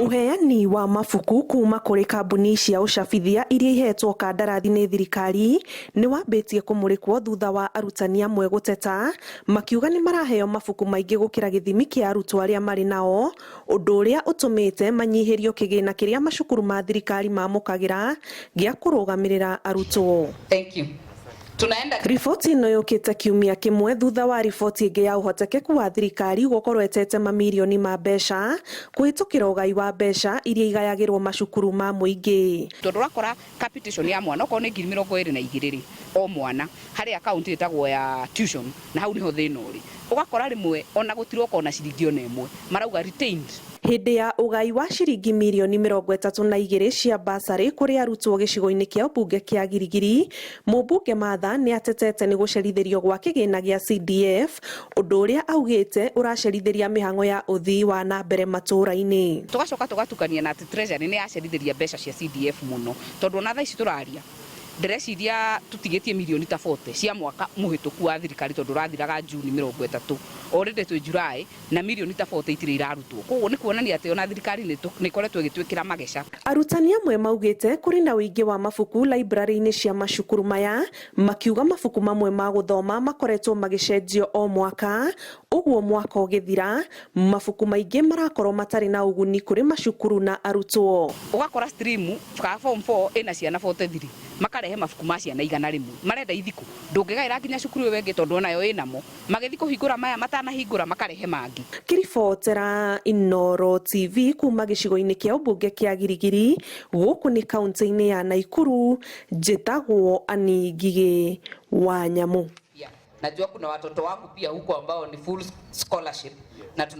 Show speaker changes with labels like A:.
A: Ũheani wa mabuku kuma kũrĩ kambuni cia ũcabithia iria ihetwo kandarathi nĩ thirikari nĩ wambĩtie kũmũrĩkwo thutha wa arutani amwe gũteta makiuga nĩ maraheo mabuku maingĩ gũkĩra gĩthimi kĩa arutwo arĩa marĩ nao, ũndũ ũrĩa ũtũmĩte manyihĩrio kĩgĩna kĩrĩa macukuru ma thirikari mamũkagĩra gĩa kũrũgamĩrĩra arutwo.
B: Thank you. Tunaenda.
A: Riboti ĩno yũkĩte kiumia kĩmwe thutha wa riboti ĩngĩ ya ũhotekeku wa thirikari gũkorwo ĩtete mamirioni ma mbeca kũhĩtũkĩra ũgai wa mbeca iria igayagĩrwo macukuru ma mũingĩ.
B: Tondũ ũrakora capitation ya mwana okorwo nĩ 22,000 rĩ, o mwana harĩ account ĩtagwo ya tuition, na hau nĩho thĩna ũrĩ. Ũgakora rĩmwe ona gũtiroka ona ciringi ona ĩmwe, marauga retained.
A: Hĩndĩ ya ũgai wa ciringi mirioni 32 cia basarĩ kũrĩ arutwo gĩcigo-inĩ kĩa ũmbunge kĩa Girigiri, mũmbunge Martha nĩ atetete nĩ gũcerithĩrio gwa kĩgĩna gĩa CDF, ũndũ ũrĩa augĩte ũracerithĩria mĩhang'o ya ũthii wa na mbere matũũra-inĩ.
B: Tũgacoka tũgatukania na atĩ Treasury nĩ yacerithĩria mbeca cia CDF mũno, tondũ ona thaa ici tũraria ndĩreciria tũtigĩtie mirioni ta 40 cia mwaka mũhĩtũku wa thirikari, tondũ ũrathiraga Juni 30. Already twĩ July na mirioni ta 40 itirĩ irarutwo. Koguo nĩ kuonania atĩ ona thirikari nĩ ĩkoretwo ĩgĩtwĩkĩra mageca.
A: Arutani amwe maugĩte kũrĩ na ũingĩ wa mabuku library-inĩ cia macukuru maya, makiuga mabuku mamwe ma gũthoma makoretwo magĩcenjio o mwaka, ũguo mwaka ũgĩthira mabuku maingĩ marakorwo matarĩ na ũguni kũrĩ macukuru na arutwo.
B: Ũgakora stream ka form 4 ĩna ciana 43, makarehe mabuku ma ciana 100, marenda ithikũ ndũngĩgaĩra nginya cukuru ĩyo ĩngĩ, tondũ onayo ĩnamo magĩthiĩ kũhingũra maya matanahingũra makarehe mangĩ.
A: Ngĩribotera Inooro TV kuma gĩcigo-inĩ kĩa ũmbunge kĩa Girigiri, gũkũ nĩ kaunti-inĩ ya Naikuru, njĩtagwo Annie Ngigĩ wa Nyamu.
B: Najua kuna watoto wangu pia huko ambao ni full scholarship na tuna